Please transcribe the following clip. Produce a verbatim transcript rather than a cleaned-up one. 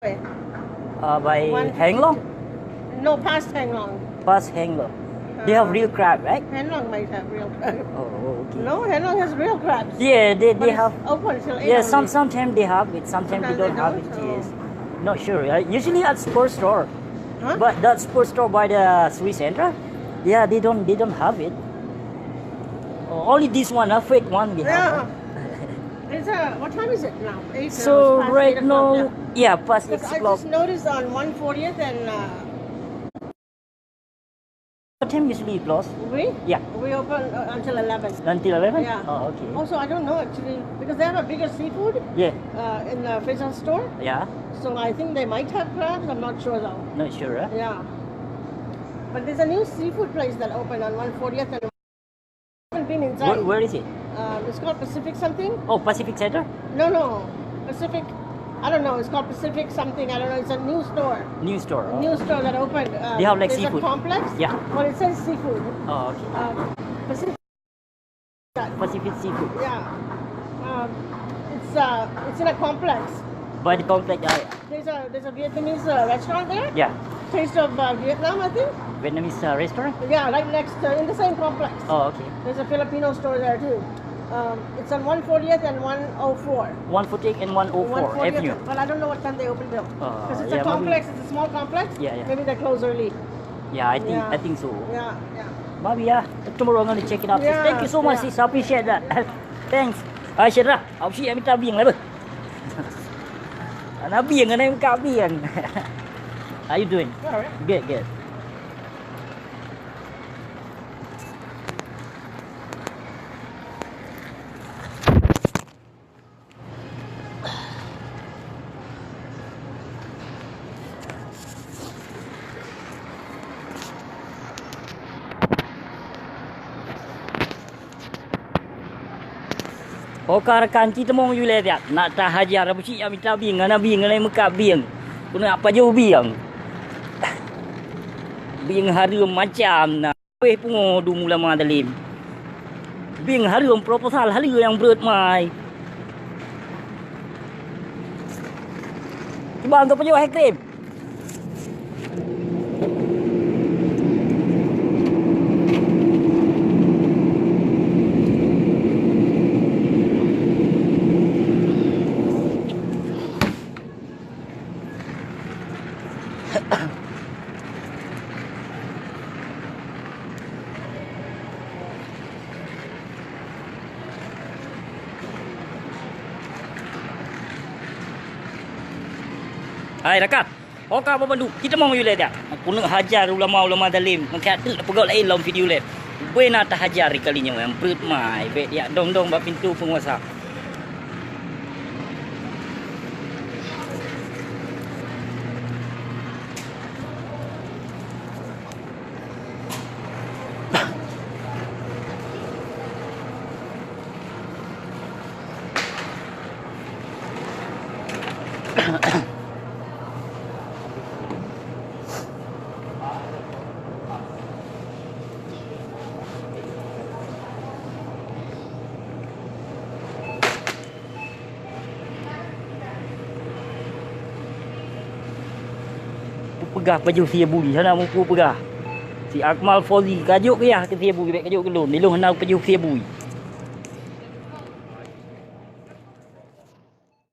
Uh, by One Hang Long? No, past Hang Long. Past Hang Long. They have real crab, right? Hang Long might have real crab. Oh, okay. No, Hang Long has real crabs. Yeah, they, they have. Open till eight. Yeah, some, sometimes they have it, sometimes they don't have it. Yes. Not sure. Uh, usually at sports store. Huh? But that sports store by the Swiss Center, yeah, they don't, they don't have it. Oh, only this one, a fake one we have. Yeah. It's, uh, what time is it now? Eight. So now, it's past right eight o'clock, now, yeah. Yeah, past eight o'clock. Because I just noticed on one fortieth and, uh, what time usually you close? We? Yeah. We open, uh, until eleven. Until eleven? Yeah. Oh, okay. Also, I don't know actually, because they have a bigger seafood, yeah, uh, in the Faisal store. Yeah. So I think they might have crabs. I'm not sure though. Not sure, huh? Yeah. But there's a new seafood place that opened on one fortieth and haven't been inside. Where, where is it? Um, it's called Pacific something. Oh, Pacific Center? No, no. Pacific, I don't know. It's called Pacific something. I don't know. It's a new store. New store. Oh. New store that opened. Uh, they have, like, seafood. There's a complex. Yeah. Well, it says seafood. Oh, okay. Um, Pacific. Pacific seafood. Yeah. Um, it's, uh, it's in a complex. By the complex, yeah, yeah. There's a, there's a Vietnamese, uh, restaurant there. Yeah. Taste of, uh, Vietnam, I think. Vietnamese, uh, restaurant? Yeah, right next, uh, in the same complex. Oh, okay. There's a Filipino store there too. Um, it's on one fortieth and one oh four. One fortieth and one oh four Avenue. One fortieth, but I don't know what time they open though. Oh, yeah, maybe. 'Cause it's a complex, it's a small complex. Yeah, yeah. Maybe they close early. Yeah, I think, yeah, I think so. Yeah, yeah. Maybe, yeah. Tomorrow I'm gonna check it out. Yeah, thank you so much, yeah, sis. I appreciate that. Thanks. Hai, Syedra. Au shi mita bieng lah beuh. Ana bieng, ana muka bieng. How you doing? Alright. Good, good. Oka rakan, ci teumong yue lé siat, nak tahajar, bucik nyang mita bieng, hana bieng, hana meukat bieng. Keuneuk pajoh bieng. Bieng hareuem macam na. Weh pungo dum ulama dalim. Bieng hareuem proposal haleue nyang breuet mai. Cuba engkau pajoh hai krim. Hai rakan, oka banmandum, ci teumong yue lé siat. Keuneuk hajar ulama-ulama zalim, meukat teuk peugah laén lom video lé. Beuna tahajar kali nyoe nyang breuet mai, bèk jak dong-dong bak pintoe peunguasa. Peugah pajoh sie bui, hana mupu peugah. Si Akmal Fauzi, kajok keu yah keu sie bui, bèk kajok keu lôn. Di lôn hana pajoh sie bui.